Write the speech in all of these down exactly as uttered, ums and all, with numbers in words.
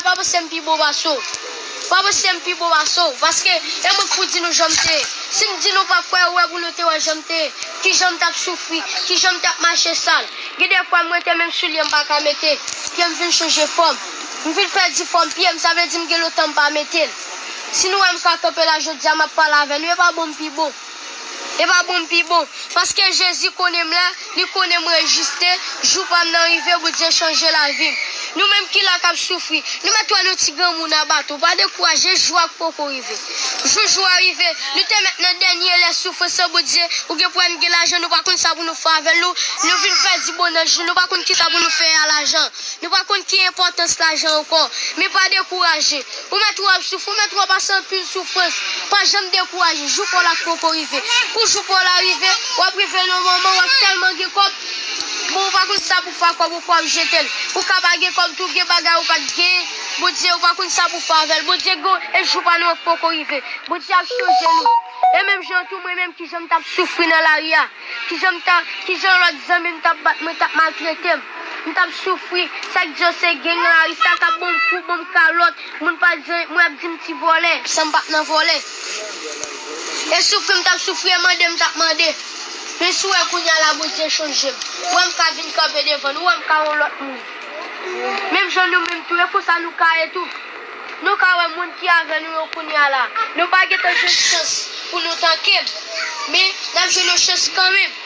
pa panse m pi bon pase w. Pa panse m pi bon pase w. Paske e mwen k pou di nou jan m te ye. Si m di nou pa kwè, ou wè pou nou te wè jan m te ye. Kijan m t ap soufri, kijan m t ap mache sal. Gen de fwa m rete menm soulye m pa ka mete. Pye m vin chanje fòm. M vin pèdi fòm pye m, sa vle di m gen lontan m pa mete l. Si nou wè m ka kanpe la jodi a, m ap pale avè nou, e pa bon m pi bon. E pa bon m pi bon. Paske Jezi konnen m la, li konnen m rejiste, jou pa m nan rive, Bondye chanje lavi m. Nou menm ki la k ap soufri, nou mèt wè nou ti granmoun a bato, pa dekouraje, jou a poko rive. Jou, jou a rive, nou te mèt nan dènye lè soufrans lan, Bondye, ou gen pou wè n gen lajan, nou pa konn sa pou nou fè avè l, nou, nou vin pèdi bonè nou, nou pa konn kisa pou nou fè a lajan. Nou pa konn ki enpòtans lajan ankò. Men pa dekouraje. Ou mèt wè w ap soufri, ou mèt wè w pase anpil soufrans. Pa janm dekouraje. Jou pa w la poko rive. Pou jou pa w la rive, w ap rive nan moman w ap tèlman gen kòb. Bon, ou pa konn sa pou fè ak kòb ou, pou w ap jete l. Ou ka pa gen kòb tou, gen bagay ou pa t gen. Bondye, ou pa konn sa pou fè avè l. Bondye gon, e jou pa nou an poko rive. Bondye ap chanje nou. E menm jan tou, mwen menm, kijan m t ap soufri nan lari a. Kijan m ta, kijan lòt zanmi m t ap bat mwen, t ap maltrete m. M t ap soufri. Sa k di yo se gang lari, sa k ap ban m kou, ban m kalòt. Moun pa di, mwen ap di m ti vòlè, san m pa t nan vòlè. E soufri m t ap soufri, e mande m t ap mande. Men si w wè kounye a la, Bondye chanje m. Ou wè m ka vin kanpe devan nou, ou wè m ka yon lòt moun. Menm jan nou menm tou, e konsa nou ka ye tou. Nou ka wè moun ki avè nou yo kounye a la. Nou pa gentan jwenn chans pou nou tanke m. Men, n ap jwenn yon chans kanmenm.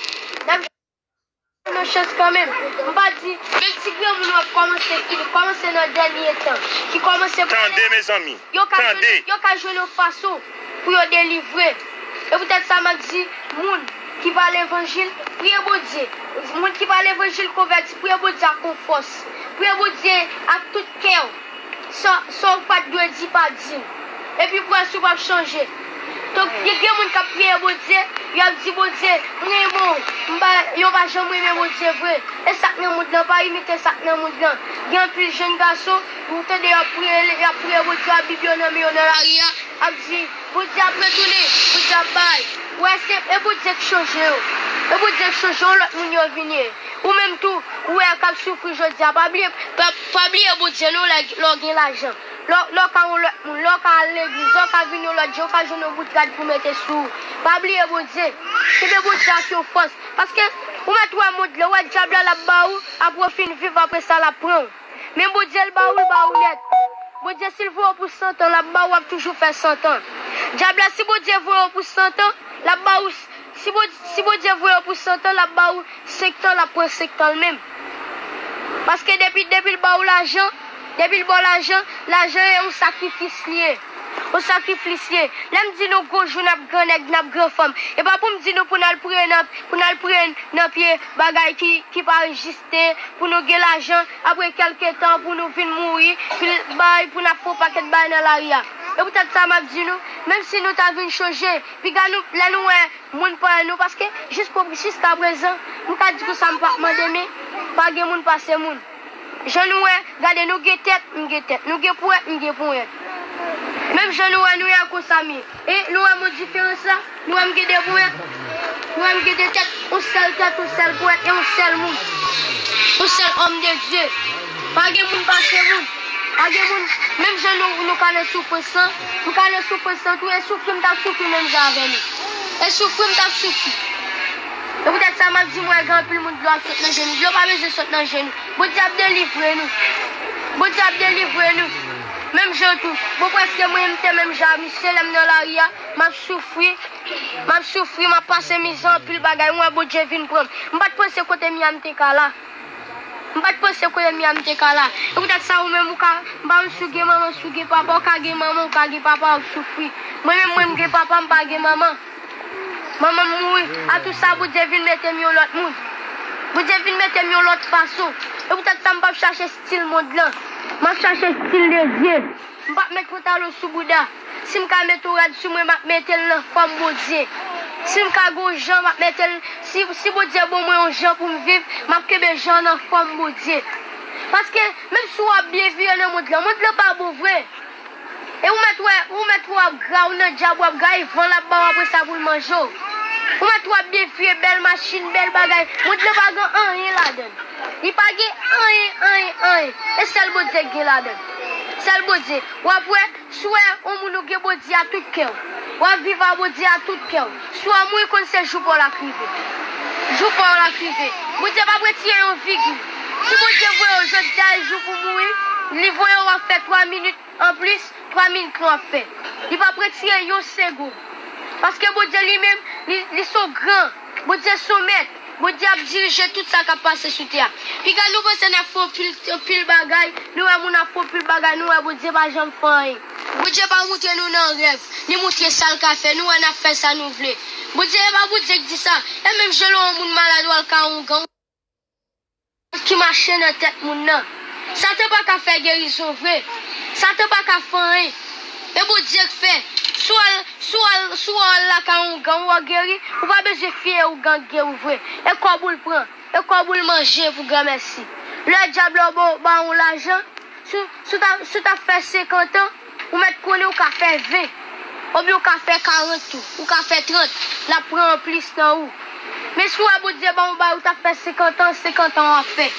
N ap jwenn yon chans kanmenm. M pa di, menm ti granmoun yo ap kòmanse ki kòmanse nan dènye tan, ki kòmanse pale. Tande, mezanmi. Yo ka jwenn, yo ka jwenn yon fason pou yo delivre. E poutèt sa, m ap di, moun ki pa levanjil, priye Bondye. Moun ki pa levanjil konvèti, priye Bondye ak yon fòs. Priye Bondye ak tout kè w. Sa, sa w pa t dwe di, pa di l. Epi pou wè si w p ap chanje. Donk, gen, gen moun k ap priye Bondye, y ap di Bondye, m renmen w. M pa, yo pa janm renmen Bondye vre. E sa k nan mond lan, pa imite sa k nan mond lan. Gen anpil jèn gason, ou tande y ap priye, y ap priye Bondye, ak Bib yo nan men yo nan lari a, ap di, Bondye ap retounen, Bondye ap bay. Ou wè, se, e Bondye k chanje yo. E Bondye k chanje yo, lòt moun yo vin ye. Ou menm tou, ou wè k ap soufri jodi a, pa bliye, pa, pa bliye Bondye non lè, lè w gen lajan. Lè, lè w ka yon lòt moun, lè w ka al legliz, lè w ka vin yon lòt jan, w ka jwenn yon bout rad pou mete sou ou. Pa bliye Bondye. Kenbe Bondye ak yon fòs. Paske ou mèt wè mond lan, ou wè dyab la l ap ba ou, apre w fin viv, apre sa l ap pran w. Men Bondye l ba ou, l ba ou nèt. Bondye si l voye w pou san tan, l ap ba ou, w ap toujou fè san tan. Dyab la, si Bondye voye w pou san tan, l ap ba ou, si Bondye, si Bondye voye w pou san tan, l ap ba ou senk tan, l ap pran senk tan l menm. Paske depi, depi l ba w lajan, depi l ba w lajan, lajan e yon sakrifis li ye. Yon sakrifis li ye. Lè m di nou gon jou n ap gran nèg, n ap gran fanm, e pa pou m di nou pou n al priye nan, pou n al priye nan pye bagay ki, ki pa rejiste, pou nou gen lajan, apre kèlke tan pou nou vin mouri, pou l bay, pou n ap fè yon pakèt bagay nan lari a. E poutèt sa m ap di nou, menm si nou ta vin chanje, piga nou, lè nou wè moun pa wè nou, paske jis pou, jiskaprezan, m ka di konsa m p ap mande, men pa gen moun pase moun. Jan nou wè, gade, nou gen tèt, m gen tèt, nou gen ponyèt, m gen ponyèt. Menm jan nou wè, nou ye konsa m ye. E nou wè mwen diferans la? Nou wè m gen de ponyèt? Nou wè m gen de tèt? Yon sèl tèt, yon sèl ponyèt, e yon sèl moun. Yon sèl òm de Dye. Pa gen moun pase moun. Pa gen moun, menm jan nou, nou ka nan soufrans lan, m ka nan soufrans lan tou, e soufri m t ap soufri menm jan avè nou. E soufri m t ap soufri. E poutèt sa, m ap di, m wè gen anpil moun dlo ap sot nan je nou. Dlo pa bezwen sot nan je nou. Bondye ap delivre nou. Bondye ap delivre nou. Menm jan tou. Bon, prèske mwen, m te menm jan a misye, lè m nan lari a, m ap soufri. M ap soufri, m ap pase mizè, anpil bagay. M wè Bondye vin pran m. M pa t panse kote m ye a m te ka la. M pa t panse kote m ye a m te ka la. E poutèt sa, ou menm, ou ka, m pa konn si w gen manman, si w gen papa, ou ka gen manman, ou ka gen papa, w ap soufri. Mwen menm, mwen, m gen papa, m pa gen manman. Manman m mouri, atou sa Bondye vin mete m yon lòt moun. Bondye vin mete m yon lòt fason. E poutèt sa m p ap chache estil mond lan. M ap chache estil de Dye. M p ap met pantalon sou bouda. Si m ka mete yon rad sou mwen, m ap mete l nan fòm Bondye. Si m ka gen yon jan, m ap mete l. Si, si Bondye ban mwen yon jan pou m viv, m ap kenbe jan an nan fòm Bondye. Paske, menm si w ap byen vire nan mond lan, mond lan pa bon vre. E ou mèt wè, ou mèt wè w ap gra, ou nan djab, w ap gra, e van l ap ba w apre sa pou l manje w. Ou mèt wè w ap devye bèl machin, bèl bagay. Mond lan pa gen anyen ladan l. Li pa gen anyen, anyen, anyen. E sèl Bondye k gen ladan l. Sèl Bondye. W ap wè, si w wè yon moun ou gen Bondye a tout kè w. W ap viv a Bondye a tout kè w. Si w ap mouri, konn se jou pa w la k rive. Jou pa w la k rive. Bondye p ap retire yon vigil. Si Bondye voye w jodi a jou pou mouri, li voye w ap fè twa minit anplis, twa minit lan w ap fè. Li p ap retire yon segonn. Paske Bondye li menm, li, li se yon gran. Bondye se yon mèt. Bondye ap dirije tout sa k ap pase sou tè a. Piga nou panse n ap fè yon pil, yon pil bagay, nou wè moun ap fè yon pil bagay, nou wè Bondye pa janm fè anyen. Bondye pa montre nou nan rèv, li montre sa l ka fè, nou wè n ap fè sa nou vle. Bondye, e pa Bondye k di sa. E menm jan lè yon moun malad, w al ka yon oungan, ki mache nan tèt moun nan. Satan pa ka fè gerizon vre. Satan pa ka fè anyen. E Bondye k fè. Si w al, si w al, si w al lakay yon oungan, ou geri, ou pa bezwen fye oungan geri w vre. E kòb ou l pran. E kòb ou l manje pou granmèsi. Lè dyab la ba w, ba w lajan, si, si w ta, si w ta fè senkant an, ou mèt konnen ou ka fè ven. Oubyen ou ka fè karant tou, ou ka fè trant, l ap pran anplis nan ou. Men si w wè Bondye ban w bagay, ou t ap fè senkant an, senkant an w ap fè.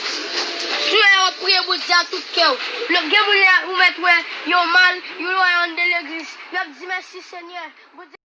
Si w wè w ap priye Bondye a tout kè w, lè gen moun lè ou mèt wè yo mal, yo wè yo anndan legliz, y ap di mèsi Senyè. Bondye